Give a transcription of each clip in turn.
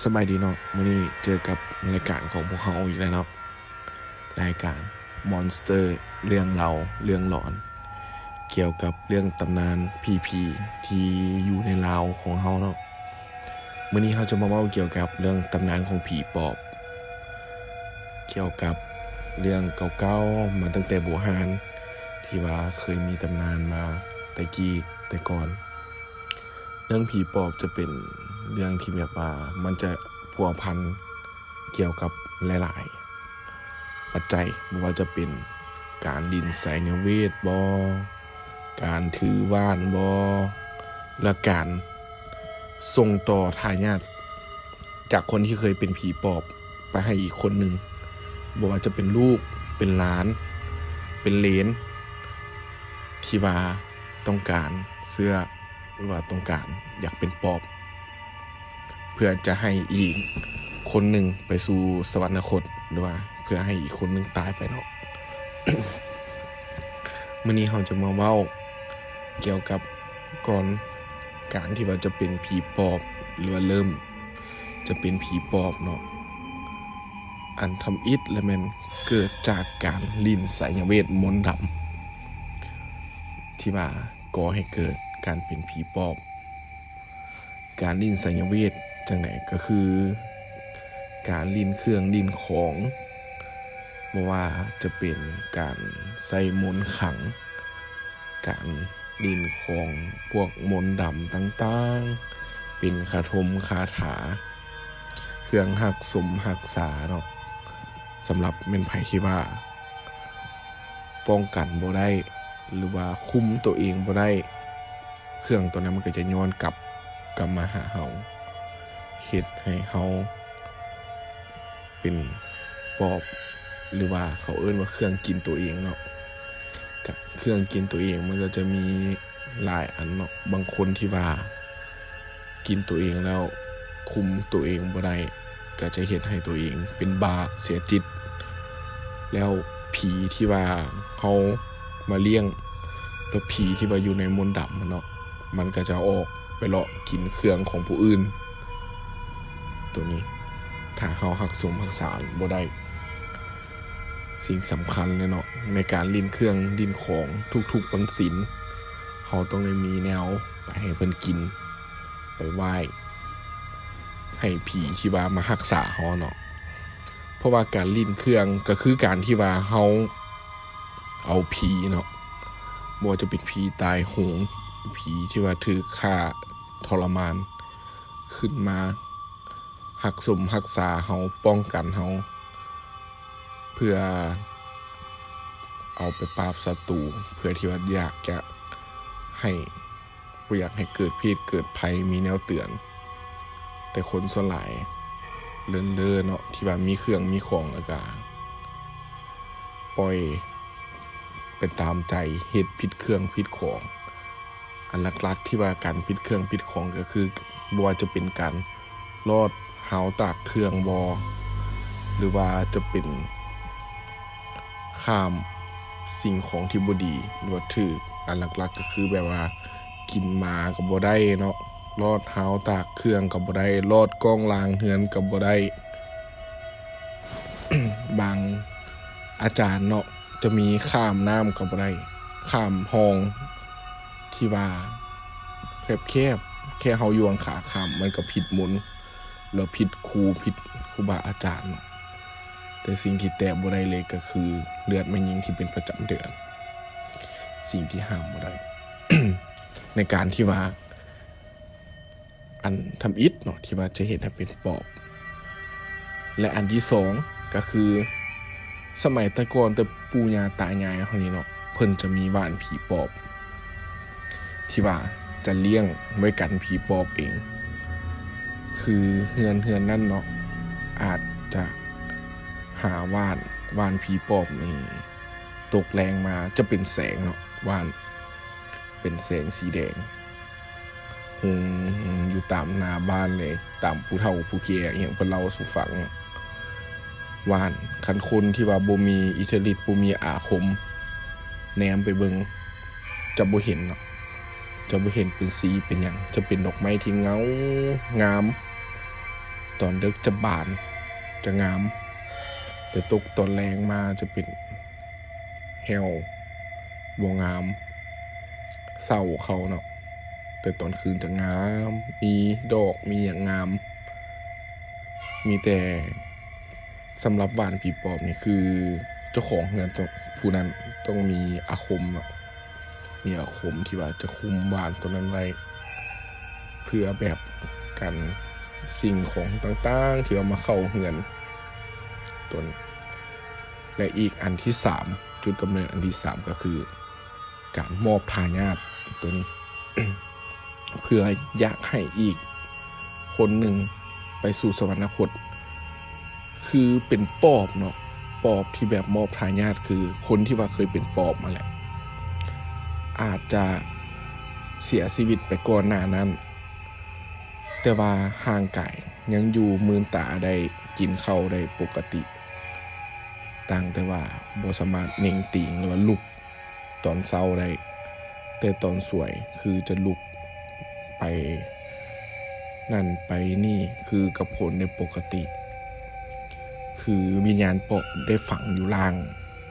ສະບາຍດີເນາະ, ມື້ນີ້ເຈີກັບລາຍການຂອງພວກເຮົາອີກແລ້ວເນາະ, ລາຍການ Monster ເລື່ອງເລົ່າເລື່ອງຫຼອນ ກ່ຽວກັບເລື່ອງຕຳນານຜີໆທີ່ຢູ່ໃນລາວຂອງເຮົາເນາະ. ມື້ນີ້ເຮົາຈະມາເວົ້າກ່ຽວກັບເລື່ອງຕຳນານຂອງຜີປອບ, ກ່ຽວກັບເລື່ອງເກົ່າໆມາຕັ້ງແຕ່ບູຮານ ທີ່ວ່າເຄີຍມີຕຳນານມາແຕ່ກີ້ແຕ່ກ່ອນ. ເລື່ອງຜີປອບຈະເປັນເລື່ອງທີ່ແບບວ່າມັນຈະພົວພັນກ່ຽວກັບຫຼາຍໆປັດໄຈ, ບໍ່ວ່າຈະເປັນການຫຼິ້ນໄສຍະເວດບໍ, ການຖືຫວ້ານບໍ ແລະ ການສົ່ງຕໍ່ທາຍາດຈາກຄົນທີ່ເຄີຍເປັນຜີປອບໄປໃຫ້ອີກຄົນໜຶ່ງ, ບໍ່ວ່າຈະເປັນລູກ ເປັນຫຼານ ເປັນເຫຼນ ທີ່ວ່າຕ້ອງການເຊື້ອ ຫຼືວ່າຕ້ອງການຢາກເປັນປອບ ເພື່ອຈະໃຫ້ອີກຄົນໜຶ່ງໄປສູ່ສະຫວັນນະຄົດ ຫຼືວ່າເພື່ອໃຫ້ອີກຄົນໜຶ່ງຕາຍໄປເນາະ. ມື້ນີ້ເຮົາຈະມາເວົ້າກ່ຽວກັບກ່ອນການທີ່ວ່າຈະເປັນຜີປອບ ຫຼືວ່າເລີ່ມຈະເປັນຜີປອບເນາະ. ອັນທຳອິດລະແມ່ນເກີດຈາກການຫຼິ້ນໄສຍະເວດມົນດຳ ທີ່ວ່າກໍ່ໃຫ້ເກີດການເປັນຜີປອບ. ການຫຼິ້ນໄສຍະເວດຈັ່ງໃດ? ກໍຄືການຫຼິ້ນເຄື່ອງຫຼິ້ນຂອງ, ບໍ່ວ່າຈະເປັນການໃຊ້ມົນຂັງ, ການຫຼິ້ນຂອງພວກມົນດຳຕ່າງໆ, ເປັນຄາຖົມຄາຖາ, ເຄື່ອງຮັກສົມຮັກສາເນາະ. ສຳລັບແມ່ນໃຜທີ່ວ່າປ້ອງກັນບໍ່ໄດ້ ຫຼືວ່າຄຸມຕົວເອງບໍ່ໄດ້, ເຄື່ອງຕົວນັ້ນມັນກໍຈະຍ້ອນກັບ ກັບມາຫາເຮົາ, ເຮັດໃຫ້ເຮົາເປັນປອບ ຫຼືວ່າເຂົາເອີ້ນວ່າເຄື່ອງກິນຕົວເອງເນາະ. ກະເຄື່ອງກິນຕົວເອງມັນກໍຈະມີຫຼາຍອັນເນາະ, ບາງຄົນທີ່ວ່າ ກິນຕົວເອງແລ້ວຄຸມຕົວເອງບໍ່ໄດ້ ກໍຈະເຮັດໃຫ້ຕົວເອງເປັນບ້າເສຍຈິດ. ແລ້ວຜີທີ່ວ່າເຮົາມາລ້ຽງ ແລ້ວຜີທີ່ວ່າຢູ່ໃນມົນດຳເນາະ ມັນກໍຈະອອກໄປເລາະກິນເຄື່ອງຂອງຜູ້ອື່ນ. ໂຕນີ້ ຖ້າເຮົາຮັກສົມຮັກສາບໍ່ໄດ້ ສິ່ງສຳຄັນເລີຍເນາະ ໃນການຫຼິ້ນເຄື່ອງຫຼິ້ນຂອງທຸກໆວັນສິນ ເຮົາຕ້ອງໄດ້ມີແນວໄປໃຫ້ເພິ່ນກິນ ໄປໄຫວ້ໃຫ້ຜີທີ່ວ່າມາຮັກສາເຮົາເນາະ. ເພາະວ່າການຫຼິ້ນເຄື່ອງກໍຄືການທີ່ວ່າເຮົາເອົາຜີເນາະ ບໍ່ວ່າຈະເປັນຜີຕາຍໂຫງ, ຜີທີ່ວ່າຖືກຂ້າທໍລະມານ ຂຶ້ນມາຮັກສົມຮັກສາເຮົາ, ປ້ອງກັນເຮົາ ເພື່ອເອົາໄປປາບສັດຕູ, ເພື່ອທີ່ວ່າຢາກຈະໃຫ້, ບໍ່ຢາກໃຫ້ເກີດພິດເກີດໄພ, ມີແນວເຕືອນ. ແຕ່ຄົນສ່ວນຫຼາຍເລີນເລີເນາະ, ທີ່ວ່າມີເຄື່ອງມີຂອງ ແລ້ວກະປ່ອຍໄປຕາມໃຈ, ເຮັດຜິດເຄື່ອງຜິດຂອງ. ອັນຫຼັກໆ ທີ່ວ່າການຜິດເຄື່ອງຜິດຂອງ ກໍຄືບໍ່ວ່າຈະເປັນການລອດຮາວຕາກເຄື່ອງບໍ ຫຼືວ່າຈະເປັນຂ້າມສິ່ງຂອງທີ່ບໍ່ດີ ຫຼືວ່າຖືກ, ອັນຫຼັກໆ ກໍຄືແບບວ່າກິນໝາກໍບໍ່ໄດ້ເນາະ, ລອດຮາວຕາກເຄື່ອງກໍບໍ່ໄດ້, ລອດກ້ອງລ່າງເຮືອນກໍບໍ່ໄດ້. ບາງອາຈານເນາະ ຈະມີຂ້າມນ້ຳກໍບໍ່ໄດ້, ຂ້າມຮ່ອງທີ່ວ່າແຄບໆ, ແຄ່ເຮົາຍ່ວງຂາຂ້າມ ມັນກໍຜິດມົນ ແລ້ວຜິດຄູ, ຜິດຄູບາອາຈານເນາະ. ແຕ່ສິ່ງທີ່ແຕະບໍ່ໄດ້ເລີຍກໍຄືເລືອດແມ່ຍິງທີ່ເປັນປະຈຳເດືອນ, ສິ່ງທີ່ຫ້າມບໍ່ໄດ້ ໃນການທີ່ວ່າ ອັນທຳອິດເນາະ ທີ່ວ່າຈະເຮັດໃຫ້ເປັນປອບ. ແລະ ອັນທີສອງກໍຄື ສະໄໝແຕ່ກ່ອນ ແຕ່ປູ່ຍ່າຕາຍາຍເຮົານີ້ເນາະ ເພິ່ນຈະມີຫວ່ານຜີປອບ ທີ່ວ່າຈະລ້ຽງໄວ້ກັນຜີປອບເອງ. ຄືເຮືອນ, ເຮືອນນັ້ນເນາະ ອາດຈະຫາຫວ່ານ, ຫວ່ານຜີປອບນີ້ຕົກແລງມາ ຈະເປັນແສງເນາະ, ຫວ່ານ ເປັນແສງສີແດງ ຮຸ່ງຢູ່ຕາມໜ້າບ້ານເລີຍ, ຕາມຜູ້ເຖົ້າຜູ້ແກ່ອີ່ຫຍັງເພິ່ນເລົ່າສູ່ຟັງ. ຫວ່ານ ຄັນຄົນທີ່ວ່າບໍ່ມີອິດທະລິດ ບໍ່ມີອາຄົມ ແນມໄປເບິ່ງ ຈະບໍ່ເຫັນເນາະ, ຈະບໍ່ເຫັນເປັນສີເປັນຫຍັງ, ຈະເປັນດອກໄມ້ທີ່ເງົາງາມ, ຕອນເດິກຈະບານ ຈະງາມ, ແຕ່ຕົກຕອນແລງມາຈະເປັນແຫ້ວ ບໍ່ງາມ, ເສົ້າເຂົາເນາະ. ແຕ່ຕອນຄືນຈະງາມ, ມີດອກ ມີຫຍັງງາມ. ມີແຕ່ ສຳລັບຫວ່ານຜີປອບນີ້ ຄືເຈົ້າຂອງເຮືອນຕ້ອງ ຜູ້ນັ້ນຕ້ອງມີອາຄົມເນາະ, ມີອາຄົມທີ່ວ່າຈະຄຸມຫວ່ານໂຕນັ້ນໄວ້ ເພື່ອແບບກັນສິ່ງຂອງຕ່າງໆທີ່ວ່າມາເຂົ້າເຮືອນໂຕນີ້. ແລະ ອີກອັນທີສາມ ຈຸດກຳເນີດອັນທີສາມ ກໍຄື ການມອບທາຍາດໂຕນີ້ ເພື່ອຢາກໃຫ້ອີກຄົນໜຶ່ງໄປສູ່ສະຫວັນນະຄົດ ຄືເປັນປອບເນາະ, ປອບທີ່ແບບມອບທາຍາດ ຄືຄົນທີ່ວ່າເຄີຍເປັນປອບມາແຫຼະ ອາດຈະເສຍຊີວິດໄປກ່ອນໜ້ານັ້ນ ແຕ່ວ່າຮ່າງກາຍຍັງຢູ່ ມື່ນຕາໄດ້ ກິນເຂົ້າໄດ້ປົກກະຕິ, ຕ່າງແຕ່ວ່າບໍ່ສາມາດເໜັງຕີງ ຫຼືວ່າລຸກ ຕອນເຊົ້າໄດ້, ແຕ່ຕອນສວຍຄືຈະລຸກໄປນັ້ນໄປນີ້ ຄືກັບຄົນໄດ້ປົກກະຕິ, ຄືວິນຍານເປາະໄດ້ຝັງຢູ່ລ່າງ,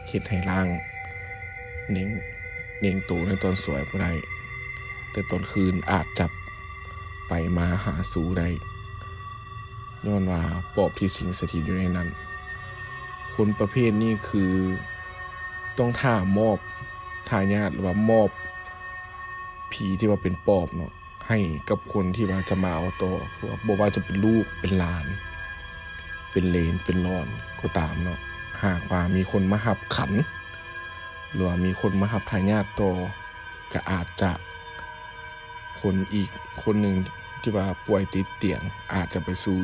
ເຮັດໃຫ້ລ່າງເໜັງ ເໜັງໂຕໃນຕອນສວຍບໍ່ໄດ້, ແຕ່ຕອນຄືນອາດຈະໄປມາຫາສູ່ໄດ້. ຍ້ອນວ່າປອບທີ່ສິງສະຖິດຢູ່ໃນນັ້ນ. ຄົນປະເພດນີ້ຄືຕ້ອງຖ້າມອບທາຍາດ ຫຼືວ່າມອບຜີທີ່ວ່າເປັນປອບເນາະ ໃຫ້ກັບຄົນທີ່ວ່າຈະມາເອົາຕໍ່, ຄືວ່າບໍ່ວ່າຈະເປັນລູກ ເປັນຫຼານ ເປັນເລນ ເປັນຫຼອນກໍຕາມເນາະ. ຫາກວ່າມີຄົນມາຮັບຂັນ ຫຼືວ່າມີຄົນມາຮັບທາຍາດຕໍ່ ກໍອາດຈະ ຄົນອີກຄົນໜຶ່ງທີ່ວ່າປ່ວຍຕິດຕຽງ ອາດຈະໄປສູ່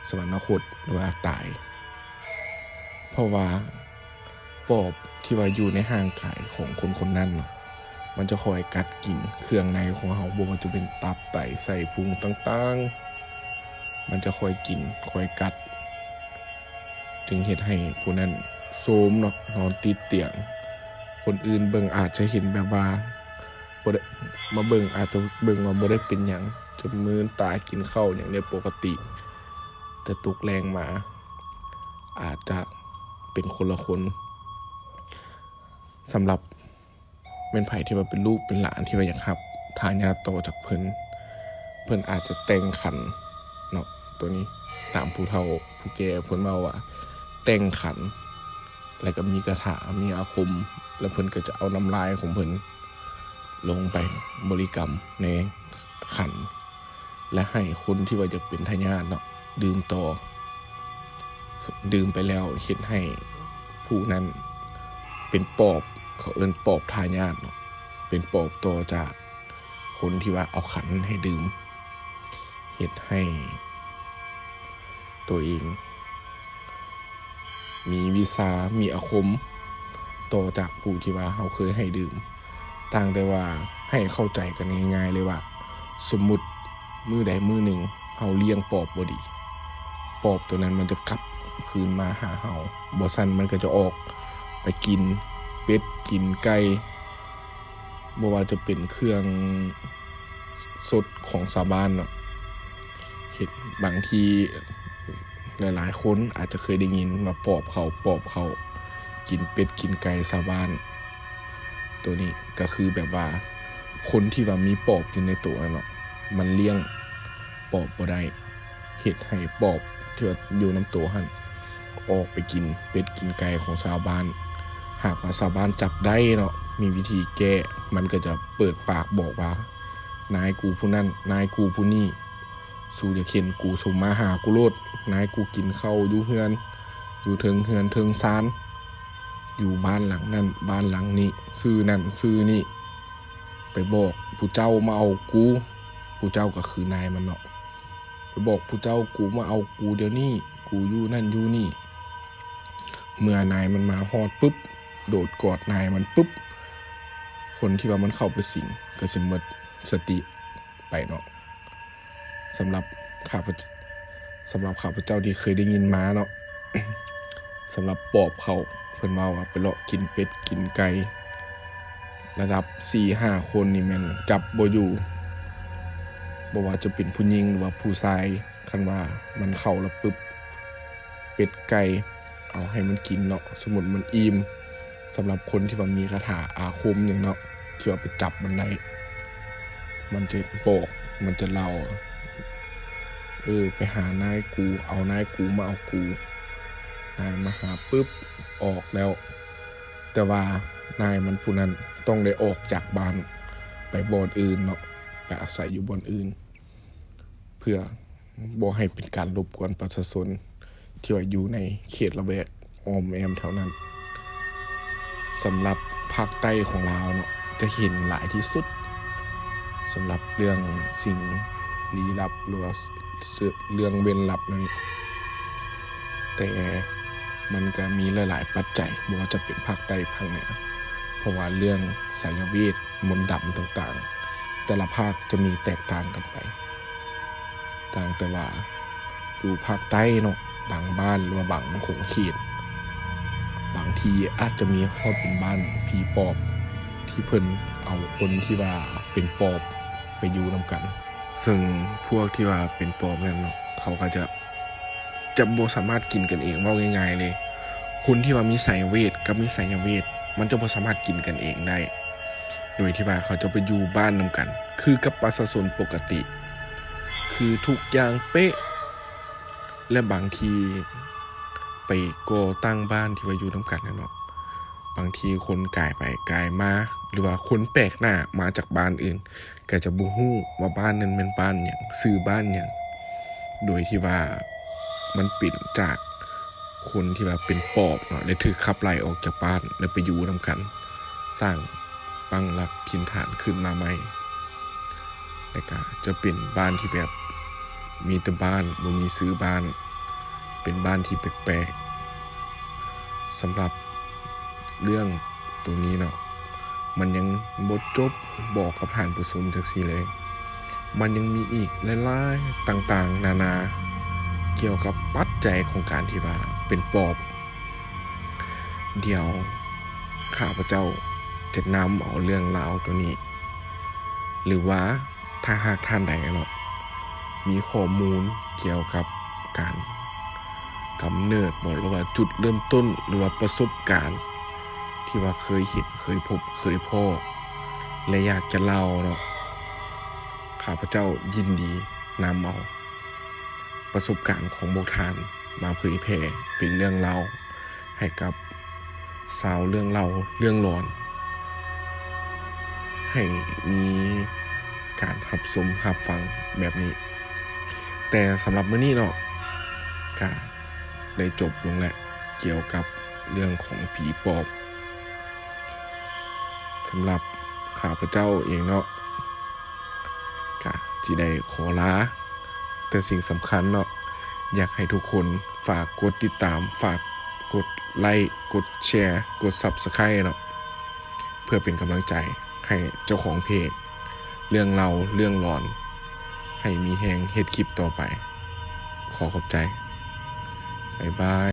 ສະຫວັນນະຄົດ ຫຼືວ່າຕາຍ. ເພາະວ່າປອບທີ່ວ່າຢູ່ໃນຮ່າງກາຍຂອງຄົນຄົນນັ້ນເນາະ ມັນຈະຄອຍກັດກິນເຄື່ອງໃນຂອງເຮົາ, ບໍ່ວ່າຈະເປັນຕັບ, ໄຕ, ໄສ້ພຸງຕ່າງໆ, ມັນຈະຄອຍກິນ, ຄອຍກັດ, ຈຶ່ງເຮັດໃຫ້ຜູ້ນັ້ນໂຊມເນາະ, ນອນຕິດຕຽງ. ຄົນອື່ນເບິ່ງອາດຈະເຫັນແບບວ່າ ບໍ່ໄດ້ ມາເບິ່ງ ອາດຈະເບິ່ງວ່າບໍ່ໄດ້ເປັນຫຍັງ, ຈະມືນຕາກິນເຂົ້າຫຍັງໄດ້ປົກກະຕິ, ແຕ່ຕົກແລງມາ ອາດຈະເປັນຄົນລະຄົນ. ສຳລັບແມ່ນໃຜທີ່ວ່າເປັນລູກເປັນຫຼານທີ່ວ່າຢາກຮັບທາຍາດຕໍ່ຈາກເພິ່ນ, ເພິ່ນອາດຈະແຕ່ງຂັນເນາະ, ໂຕນີ້ຕາມຜູ້ເຖົ້າຜູ້ແກ່ເພິ່ນເວົ້າວ່າແຕ່ງຂັນ ແລ້ວກໍມີກະຖາ ມີອາຄົມ, ແລ້ວເພິ່ນກໍຈະເອົານ້ຳລາຍຂອງເພິ່ນ ລົງໄປບໍລິກຳໃນຂັນ ແລະ ໃຫ້ຄົນທີ່ວ່າຢາກເປັນທາຍາດເນາະ ດື່ມຕໍ່, ດື່ມໄປແລ້ວເຮັດໃຫ້ຜູ້ນັ້ນເປັນປອບ, ເຂົາເອີ້ນປອບທາຍາດເນາະ, ເປັນປອບຕໍ່ຈາກຄົນທີ່ວ່າເອົາຂັນໃຫ້ດື່ມ, ເຮັດໃຫ້ໂຕເອງ ມີວິຊາ ມີອາຄົມຕໍ່ຈາກຜູ້ທີ່ວ່າເຮົາເຄີຍໃຫ້ດື່ມ. ຕ່າງແຕ່ວ່າໃຫ້ເຂົ້າໃຈກັນງ່າຍໆເລີຍວ່າ ສົມມຸດມື້ໃດມື້ໜຶ່ງເຮົາລ້ຽງປອບບໍ່ດີ, ປອບໂຕນັ້ນມັນຈະກັບຄືນມາຫາເຮົາ, ບໍ່ຊັ້ນມັນກໍຈະອອກໄປກິນເປັດ ກິນໄກ່, ບໍ່ວ່າຈະເປັນເຄື່ອງ ສົດຂອງຊາວບ້ານເນາະ. ເຮັດ ບາງທີຫຼາຍໆຄົນອາດຈະເຄີຍໄດ້ຍິນວ່າປອບເຂົາ ປອບເຂົາ ກິນເປັດກິນໄກ່ຊາວບ້ານ. ໂຕນີ້ກໍຄືແບບວ່າ ຄົນທີ່ວ່າມີປອບຢູ່ໃນໂຕນັ້ນເນາະ ມັນລ້ຽງປອບບໍ່ໄດ້. ເຮັດໃຫ້ປອບທີ່ວ່າຢູ່ນຳໂຕຫັ້ນ ອອກໄປກິນເປັດກິນໄກ່ຂອງຊາວບ້ານ. ຫາກວ່າຊາວບ້ານຈັບໄດ້ເນາະ ມີວິທີແກ້ ມັນກໍຈະເປີດປາກບອກວ່າ ນາຍກູຜູ້ນັ້ນ ນາຍກູຜູ້ນີ້ ສູຢາກເຫັນກູ ສູມາຫາກູໂລດ. ນາຍກູກິນເຂົ້າຢູ່ເຮືອນ ຢູ່ເທິງເຮືອນເທິງຊານ ຢູ່ບ້ານຫຼັງນັ້ນ ບ້ານຫຼັງນີ້ ຊື່ນັ້ນຊື່ນີ້ ໄປບອກຜູ້ເຈົ້າມາເອົາກູ. ຜູ້ເຈົ້າກໍຄືນາຍມັນເນາະ. ໄປບອກຜູ້ເຈົ້າ ກູມາເອົາກູດຽວນີ້ ກູຢູ່ນັ້ນຢູ່ນີ້. ເມື່ອນາຍມັນມາຮອດປຶບ ໂດດກອດນາຍມັນປຶບ ຄົນທີ່ວ່າມັນເຂົ້າໄປສິງກໍຊິໝົດສະຕິໄປເນາະ. ສຳລັບຂ້າພະ ສຳລັບຂ້າພະເຈົ້າທີ່ເຄີຍໄດ້ຍິນມາເນາະ ສຳລັບປອບເຂົາ ເພິ່ນເວົ້າວ່າໄປເລາະກິນເປັດກິນໄກ່ ລະດັບສີ່ຫ້າຄົນນີ້ແມ່ນຈັບບໍ່ຢູ່ ບໍ່ວ່າຈະເປັນຜູ້ຍິງ ຫຼືວ່າຜູ້ຊາຍ. ຄັນວ່າມັນເຂົ້າແລ້ວປຶບ ເປັດໄກ່ ເອົາໃຫ້ມັນກິນເນາະ, ສົມມຸດມັນອີ່ມ, ສຳລັບຄົນທີ່ວ່າມີຄາຖາອາຄົມຫຍັງເນາະ ທີ່ວ່າໄປຈັບມັນໄດ້ ມັນຈະບອກ ມັນຈະເລົ່າ ເອີ ໄປຫານາຍກູ, ເອົານາຍກູມາເອົາກູ, ນາຍມາຫາປຶບ ອອກແລ້ວ, ແຕ່ວ່ານາຍມັນຜູ້ນັ້ນຕ້ອງໄດ້ອອກຈາກບ້ານໄປບ່ອນອື່ນເນາະ, ໄປອາໄສຢູ່ບ່ອນອື່ນ ເພື່ອບໍ່ໃຫ້ເປັນການລົບກວນປະຊາຊົນທີ່ວ່າຢູ່ໃນເຂດລະແວກອ້ອມແອ້ມແຖວນັ້ນ. ສຳລັບພາກໃຕ້ຂອງລາວເນາະ ຈະເຫັນຫຼາຍທີ່ສຸດ ສຳລັບເລື່ອງສິ່ງລີ້ລັບ ຫຼືວ່າເລື່ອງເວັ້ນລັບແນວນີ້, ແຕ່ມັນກະມີຫຼາຍໆປັດໄຈ ບໍ່ວ່າຈະເປັນພາກໃຕ້ພາກເໜືອ, ເພາະວ່າເລື່ອງໄສຍະເວດ ມົນດຳຕ່າງໆ ແຕ່ລະພາກຈະມີແຕກຕ່າງກັນໄປ. ຕ່າງແຕ່ວ່າຢູ່ພາກໃຕ້ເນາະ ບາງບ້ານ ຫຼືວ່າບາງຂົງເຂດ ບາງທີອາດຈະມີຮອດເປັນບ້ານຜີປອບ ທີ່ເພິ່ນເອົາຄົນທີ່ວ່າເປັນປອບໄປຢູ່ນຳກັນ. ເຊິ່ງພວກທີ່ວ່າເປັນປອບນັ້ນເນາະ ເຂົາກໍຈະ ຈະບໍ່ສາມາດກິນກັນເອງ, ເວົ້າງ່າຍໆເລີຍ ຄົນທີ່ວ່າມີໄສຍະເວດກັບມີໄສຍະເວດ ມັນຈະບໍ່ສາມາດກິນກັນເອງໄດ້ ໂດຍທີ່ວ່າເຂົາຈະໄປຢູ່ບ້ານນຳກັນ ຄືກັບປະຊາຊົນປົກກະຕິ ຄືທຸກຢ່າງເປະ ແລະ ບາງທີໄປກໍ່ຕັ້ງບ້ານທີ່ວ່າຢູ່ນຳກັນຫັ້ນເນາະ, ບາງທີຄົນກາຍໄປກາຍມາ ຫຼືວ່າຄົນແປກໜ້າມາຈາກບ້ານອື່ນ ກໍຈະບໍ່ຮູ້ວ່າບ້ານນັ້ນແມ່ນບ້ານຫຍັງ, ຊື່ບ້ານຫຍັງ, ໂດຍທີ່ວ່າມັນເປັນຈາກຄົນທີ່ວ່າເປັນປອບເນາະ ໄດ້ຖືກຂັບໄລ່ອອກຈາກບ້ານ ແລ້ວໄປຢູ່ນຳກັນ, ສ້າງປັກຫຼັກຖິ່ນຖານຂຶ້ນມາໃໝ່, ແລ້ວກະຈະເປັນບ້ານທີ່ແບບມີແຕ່ບ້ານ ບໍ່ມີຊື່ບ້ານ, ເປັນບ້ານທີ່ແປກໆ. ສຳລັບເລື່ອງໂຕນີ້ເນາະ ມັນຍັງບໍ່ຈົບ ບອກກັບທ່ານຜູ້ຊົມຈັ່ງຊີ້ເລີຍ, ມັນຍັງມີອີກຫຼາຍໆຕ່າງໆນານາ ກ່ຽວກັບປັດໄຈຂອງການທີ່ວ່າເປັນປອບ. ດຽວຂ້າພະເຈົ້າຈະນຳເອົາເລື່ອງລາວໂຕນີ້ ຫຼືວ່າ ຖ້າຫາກທ່ານໃດເນາະ ມີຂໍ້ມູນກ່ຽວກັບການກຳເນີດບໍ ຫຼືວ່າຈຸດເລີ່ມຕົ້ນ ຫຼືວ່າປະສົບການທີ່ວ່າເຄີຍເຫັນ ເຄີຍພົບ ເຄີຍພໍ້ ແລະ ຢາກຈະເລົ່າເນາະ, ຂ້າພະເຈົ້າຍິນດີນຳເອົາປະສົບການຂອງພວກທ່ານມາເຜີຍແຜ່ເປັນເລື່ອງລາວ ໃຫ້ກັບຊາວເລື່ອງເລົ່າເລື່ອງຫຼອນ ໃຫ້ມີການຮັບຊົມຮັບຟັງແບບນີ້. ແຕ່ສຳລັບມື້ນີ້ເນາະ ກະໄດ້ຈົບລົງແລ້ວ ກ່ຽວກັບເລື່ອງຂອງຜີປອບ. ສຳລັບຂ້າພະເຈົ້າເອງເນາະ ກະຊິໄດ້ຂໍລາ, ແຕ່ສິ່ງສຳຄັນເນາະ ຢາກໃຫ້ທຸກຄົນຝາກກົດຕິດຕາມ, ຝາກກົດໄລ້, ກົດແຊ, ກົດ Subscribe ເນາະ ເພື່ອເປັນກຳລັງໃຈໃຫ້ເຈົ້າຂອງເພຈເລື່ອງເລົ່າເລື່ອງຫຼອນ ໃຫ້ມີແຮງເຮັດຄລິບຕໍ່ໄປ. ຂໍຂອບໃຈ. ບາຍບາຍ.